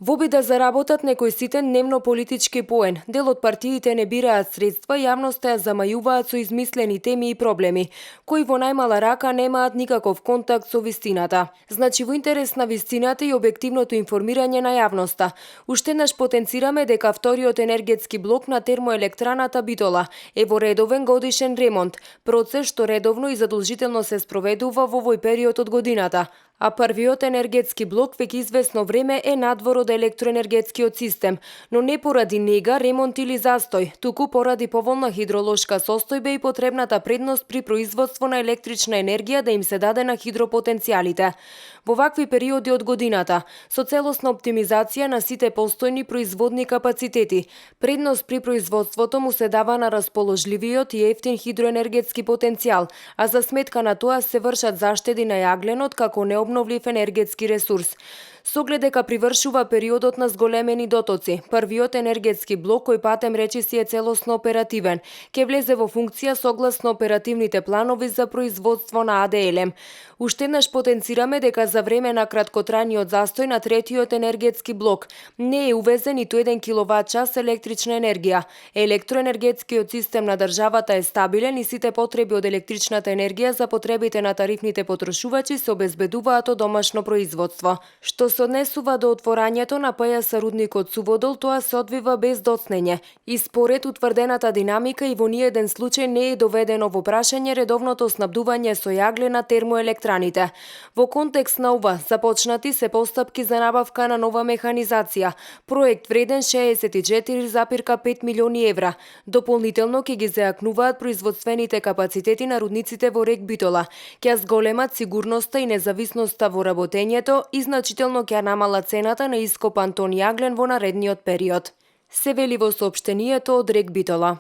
Во обид да заработат некој ситен дневно политички поен, дел од партиите не бираат средства, јавноста ја замајуваат со измислени теми и проблеми, кои во најмала рака немаат никаков контакт со вистината. Значи во интерес на вистината и објективното информирање на јавноста, уште еднаш потенцираме дека вториот енергетски блок на термоелектраната Битола е во редовен годишен ремонт, процес што редовно и задолжително се спроведува во овој период од годината. А првиот енергетски блок веќе извесно време е надвор од електроенергетскиот систем, но не поради нега, ремонт или застој, туку поради поволна хидролошка состојба и потребната предност при производство на електрична енергија да им се даде на хидропотенцијалите. Во вакви периоди од годината, со целосна оптимизација на сите постојни производни капацитети, предност при производството му се дава на расположливиот и ефтин хидроенергетски потенцијал, а за сметка на тоа се вршат заштеди на јагленот како необновлив енергетски ресурс. Со оглед дека привршува периодот на зголемени дотоци, првиот енергетски блок, кој патем речиси е целосно оперативен, ќе влезе во функција согласно оперативните планови за производство на АДЛМ. Уште еднаш потенцираме дека за време на краткотрајниот застој на третиот енергетски блок не е увезен ниту 1 киловат-час електрична енергија. Електроенергетскиот систем на државата е стабилен и сите потреби од електричната енергија за потребите на тарифните потрошувачи се обезбедуваат од домашно производство. Што се однесува до отворањето на ПЈС рудникот Суводол, тоа се одвива без доцнење и според утврдената динамика и во ниеден случај не е доведено во прашање редовното снабдување со јагле на термоелектраните. Во контекст на ова, започнати се постапки за набавка на нова механизација, проект вреден 64,5 милиони евра. Дополнително ќе ги зајакнуваат производствените капацитети на рудниците во рек Битола, ќе зголемат сигурноста и независноста во работењето и значително ќе намала цената на ископан тон јаглен во наредниот период. Се вели во соопштението од рек Битола.